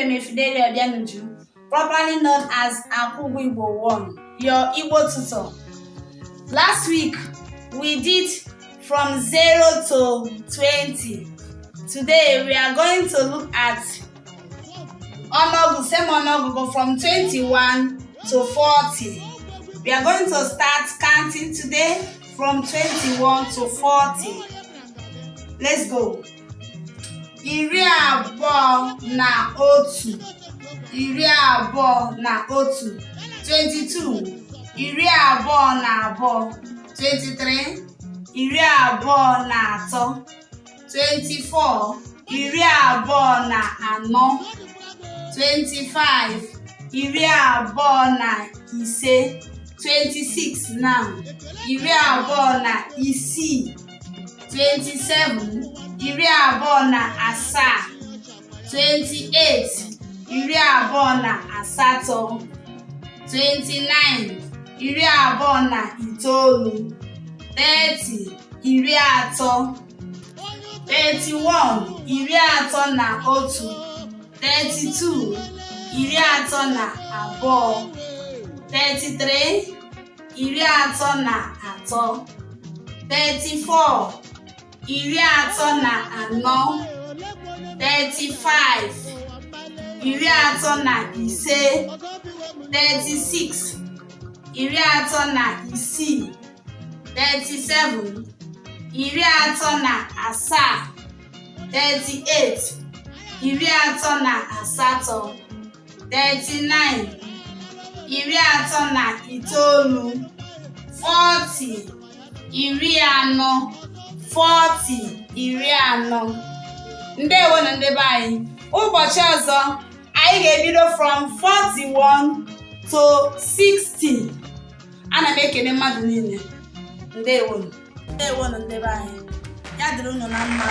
Ifeme Fidelia Obianuju, properly known as Akwugwu Igbo 1, your Igbo tutor. Last week, we did from 0 to 20. Today, we are going to look at ọnụọgụ, same ọnụọgụgụ from 21 to 40. We are going to start counting today from 21 to 40. Let's go. 21, 21, 22, 22, 23, 23, 24, 24, 25, 25, 26 now, 26, 27, 27, 28, 28, 29, 29, 30, 30, 31, 31, 32, 32, 33, 33, 34, 34, 35, 35, 36, 36, 37, 37, 38, 38, 39, 39, 40, 40, 40, 40. Ndewo na ndị be anyị. Ụbọchị ọzọ anyị ga-ebido from 41 to 60. Ana m ekene mmadụ niile. Ndewo, ndewo na ndị be anyị. Ya dịrị unu na mma.